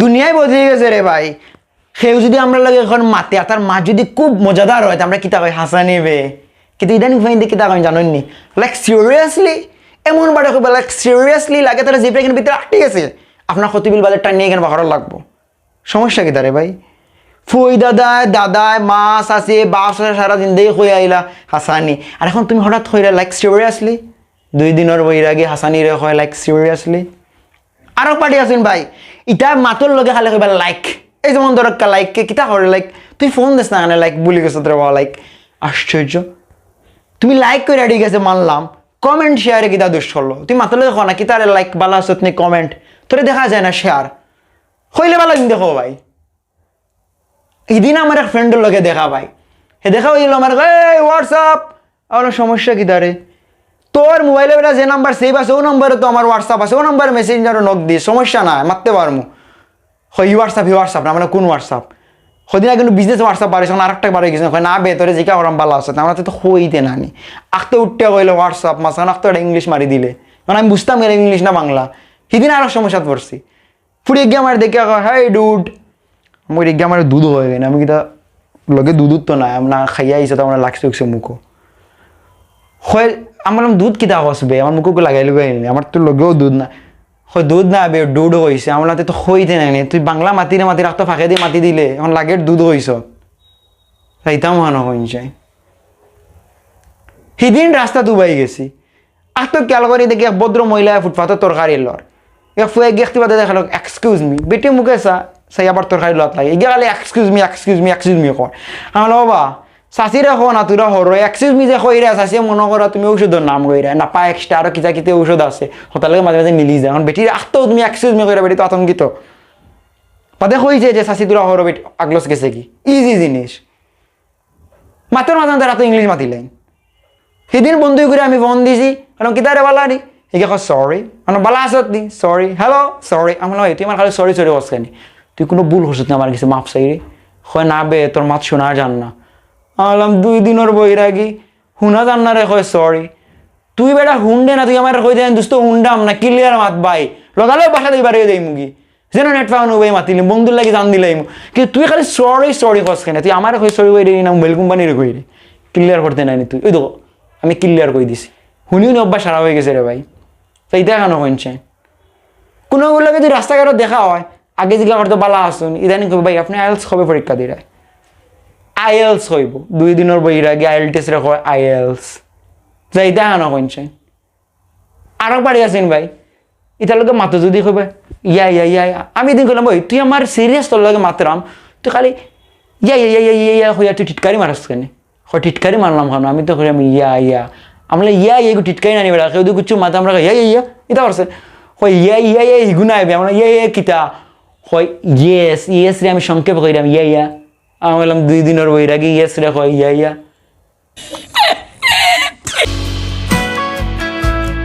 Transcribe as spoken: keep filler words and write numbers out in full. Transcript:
দুনিয়ায় বদলি গেছে রে ভাই। কেউ যদি আমরার লগে অখন মাতে, আর তার মাত যদি খুব মজাদার অয়, তে আমরা কিতা কই? হাছানি বে। কিন্তু ইদানিং ফুয়াইন্তে কিতা কইন জানইন নি? Like, seriously? এমন বারে কইবা, like, seriously? লাগে তারা জিব্রা ইখান ভিতরে আটকি গেছে। আপনার খতিবিল বাদে টানিয়া ইখান বার করা লাগবো। সমস্যা কিতা রে ভাই? ফুই দাদায়, দাদায়, মা, চাচি, বাপ, চাচা সারা জিন্দেগি কই আইলা হাছানি। আর অখন তুমি হঠাৎ কইরা, like, seriously? দুই দিনর বৈরাগী হাছানিরে কয়, like, seriously? আরো party আছইন ভাই, ইতা মাতর লগে খালি কইবা, like। এই যেমন ধরো, like কে কিতা করে, like? তুই ফোন দেস না কেনে, like, ভুলি গেছত রে বাবা, like। আশ্চর্য। তুমি like কইরা ঠিক আছে, মানলাম, comment share এ কিতা দোষ করলো? তুই মাতর লগে কও না, কিতা রে, like, বালা আছত নি, comment। তোরে দেখা যায় না share। কইলে বালা দিন দেখো ভাই। হিদিন আমার এক friend-র লগে দেখা ভাই, হে দেখা অইলো আমার, "এই, what's up?" আমার সমস্যা কিতা রে? তোর মোবাইলো বেটা যে number save আছে, অউ number-এ তো আমার WhatsApp আছে, অউ number-এ Messenger-ও knock দিস, সমস্যা নাই, মাততে পারমু। কই, "ই WhatsApp, ই WhatsApp না, মানে কোন WhatsApp?" কদিন আগে কিন্তু business WhatsApp বার অইছে, অখন আরেকটা বার অই গেছে, কয়, "না বে, তোরে জিকা করাম বালা আছে, আমরা তো কইতে নানি।" আখতে উঠতে কইলো WhatsApp, মাঝখান আখতে একটা English মারি দিলে, মানে আমি বুঝতাম গেলে English না বাংলা। হিদিন আরো সমস্যাত পড়ছি। ফুড়ি গিয়া আমার দেখে কয়, "Hey dude।" আমি গিয়া আমার দুধ অই গেছে, আমি কিতা লগে দুধ তো নাই, আমি না খাইয়া আইছি, তো আমার লাগছে উঠছে মুখো। কয়, আমি বললাম, "দুধ কিতা কস বে? আমার মুখো লাগাইল বে, আমার তো লগেও দুধ না।" কয়, "দুধ না বে, dude কইছে।" আমি বললাম, "তে তো কইতে নাই নি, তুই বাংলা মাতিরে মাতিরে আখতো ফাঁকে দি মাতি দিলে, অখন লাগের দুধ কইছ।" যাইতাম হানো কইন চাই। হিদিন রাস্তাত উবাই গেছি, আখতো খিয়াল করি দেখি এক ভদ্র মহিলায় ফুটপাতো তরকারি লর। এক ফুয়ায় গিয়া একটি বাদে দেখালো, "Excuse me।" বেটি মুখে চা, চাই আবার তরকারি লওয়াত লাগে। ইগিয়া খালি, "Excuse me, excuse me, excuse me" কর। আমি বললাম, "বাবা, চাচিরে কও না, তোরা হরো। Excuse me যে কইরা, চাচিয়ে মনো করা তুমি ঔষধর নাম কইরা। না পা extra আরো কিতা কিতা ঔষধ আছে। হতার লগে মাঝে মাঝে মিলি যায়। অখন বেটির আখতো তুমি excuse me কইরা, বেটি তো আতঙ্কিত।" বাদে কইছে যে, "চাচি তোরা হরো, বেটি আগলস গেছে কি?" Easy জিনিস। মাতর মাঝে মাঝে তারা তো English মাতিলে। হিদিন বন্ধু করে আমি ফোন দিছি, কারণ কিতা রে বালা নি? হিগে কয়, "Sorry।" মানে, "বালা আছত নি?" "Sorry।" "Hello?" "Sorry।" আমি বললাম, "এই তুই আমার খালি sorry sorry কস কেনে? তুই কোনো ভুল করছত নি আমার গেছে, মাফ চাই রে।" কয়, "না বে, তোর মাত শোনা যার না।" আমি বললাম, "দুই দিনর বৈরাগী, হুনা যার না রে?" কয়, "Sorry।" তুই বেটা হুনডে না, তুই আমার কই দেন, "দোস্ত, হুনডাম না, clear মাত ভাই।" লগালগ বাসা থেকে বাড়িয়ে দেই মুগি। যেন net পাওয়া নু ভাই মাতিলিম, বন্ধুর লাগি জান দিলাইমু। কিন্তু তুই খালি sorry, sorry কস কেনে? তুই আমারে কই sorry কই রে, না মোবাইল কোম্পানিরে কই রে? Clear করতে নাই নি তুই? ওই দেখো, আমি clear কই দিছি। হুনি হুনি অভ্যাস সারা অই গেছে রে ভাই। তো ইতা কেনে কইন চাই? কোনো ওগুলো যদি রাস্তাঘাটও দেখা হয়, আগে জিজ্ঞাসা করতো, "বালা আছইন?" ইদানিং কইবো, "ভাই, আপনি IELTS কবে পরীক্ষা দিরা?" IELTS কইবো, দুই দিনর বৈরাগী IELTS রে কয় IELTS। যাইতা কেনে কইন চাই? আরো বাড়ি আছইন ভাই, ইতার লগে মাতো যদি কইবা, "ইয়া, ইয়া, ইয়া, ইয়া।" আমি এদিন কইলাম, "ওই, তুই আমার serious, তোর লগে মাতরাম, তুই খালি ইয়া, ইয়া, ইয়া, ইয়া, ইয়া, ইয়া কইয়া তুই টিটকারি মারস কেনে?" কয়, "টিটকারি মারলাম কেনে? আমি তো কইলাম, ইয়া, ইয়া।" আমি বললাম, "ইয়া, ইয়া, এগু টিটকারি নানি বেটা, কেউ যদি কিচ্ছু মাতে, আমরা কই, ইয়া, ইয়া, ইয়া, ইতা করছে।" কয়, "ইয়া, ইয়া, ইয়া, ইগু নাই বে।" আমরা, "ইয়া, ইয়া, কিতা?" কয়, "Yes, yes রে, আমি সংক্ষেপ কইরাম, ইয়া, ইয়া।" আমি বললাম, "দুই দিনর বৈরাগী, yes রে কয়, ইয়া, ইয়া।"